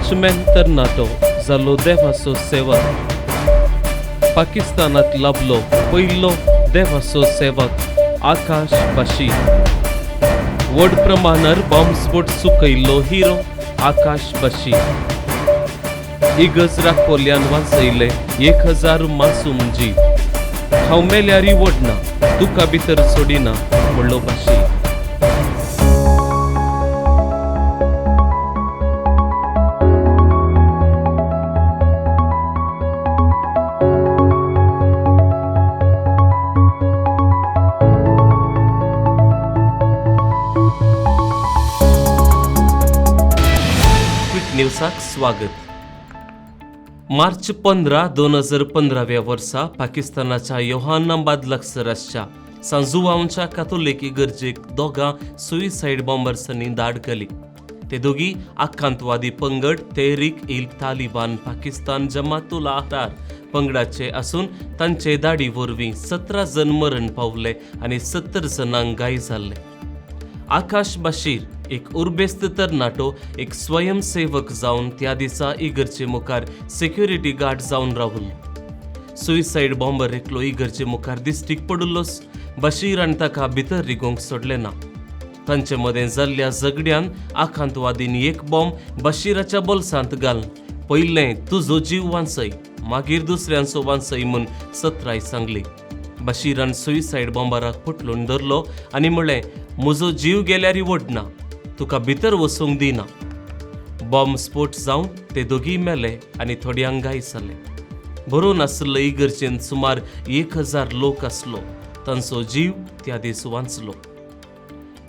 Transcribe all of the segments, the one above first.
Watchman तरणाटो जालो देवाचो सेवक. पाकिस्तानाक लाभलो पयलो देवाचो सेवक आकाश बशीर. व्हड प्रमाणार बॉम्बस्फोट चुकयल्लो हिरो आकाश बशीर. इगर्ज राखोल्यान वाचयले 1000 मासूम जीव. हांव मेल्यारी वडना, तुका भितर सोडिना म्हणलो बशीर. न्यूजाक स्वागत. मार्च 15 2015व्या वर्सा पाकिस्तानाच्या योहानाबाद लागसर आसच्या सांजुवांच्या कातोलिक इगर्जेक दोगां सुसायड बॉम्बर्सांनी धाड घाली. ते दोगी आकांतवादी पंगड तेहरीक इल तालिबान पाकिस्तान जमातुल अहरार पंगडाचे आसून तांचे धाडी वरवीं 17 जण मरण पावले आनी 70 जणांक घाय जाल्ले. आकाश बशीर एक उर्बेस्त तरणाटो एक स्वयंसेवक जावन त्या दिसा इगर्जे मुखार सेक्युरिटी गार्ड जावन रावलो. सुसायड बॉम्बर एकलो इगर्जे मुखार दिश्टीक पडिल्लोच बशीरान ताका भितर रिगोवंक सोडलें ना. तांचे मदें जाल्ल्या झगड्यान आकांतवादींनी एक बॉम्ब बशीराच्या बोल्सांत घाल, पयलें तुजो जीव वांचय मागीर दुसऱ्यांचो वांचय म्हूण सत्राय सांगली. बशीरान सुसायड बॉम्बराक पुटलून धरलो आनी म्हणलें, म्हजो जीव गेल्यार वडना, तुका भितर वचूंक दिना. बॉम्ब स्फोट जावन ते दोगीय मेले आनी थोड्यांक घाय जाले. भरून आशिल्ले इगर्जेंत सुमार 1000 लोक आसलो, तांचो जीव त्या दीस वांचलो.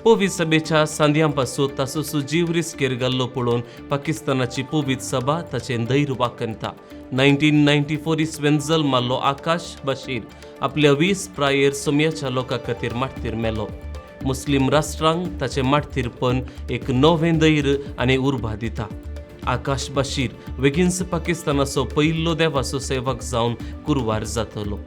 पवित्र सभेच्या सांद्यां पासून ताचो जीव रिस्केर घाल्लो पळोवन पाकिस्तानाची पवित्र सभा ताचें धैर्य वाखणता. 1994 इसवेंत जल्माल्लो आकाश बशीर आपल्या 20 प्रायेर सोम्याच्या लोकां खातीर माटतीर मेलो. मुस्लीम राष्ट्रांक ताचें माटतीरपण एक नवें धैर्य आनी उर्बा दिता. आकाश बशीर बेगीनच पाकिस्तानाचो पयलो देवाचो सेवक जावन कुरवार जातलो.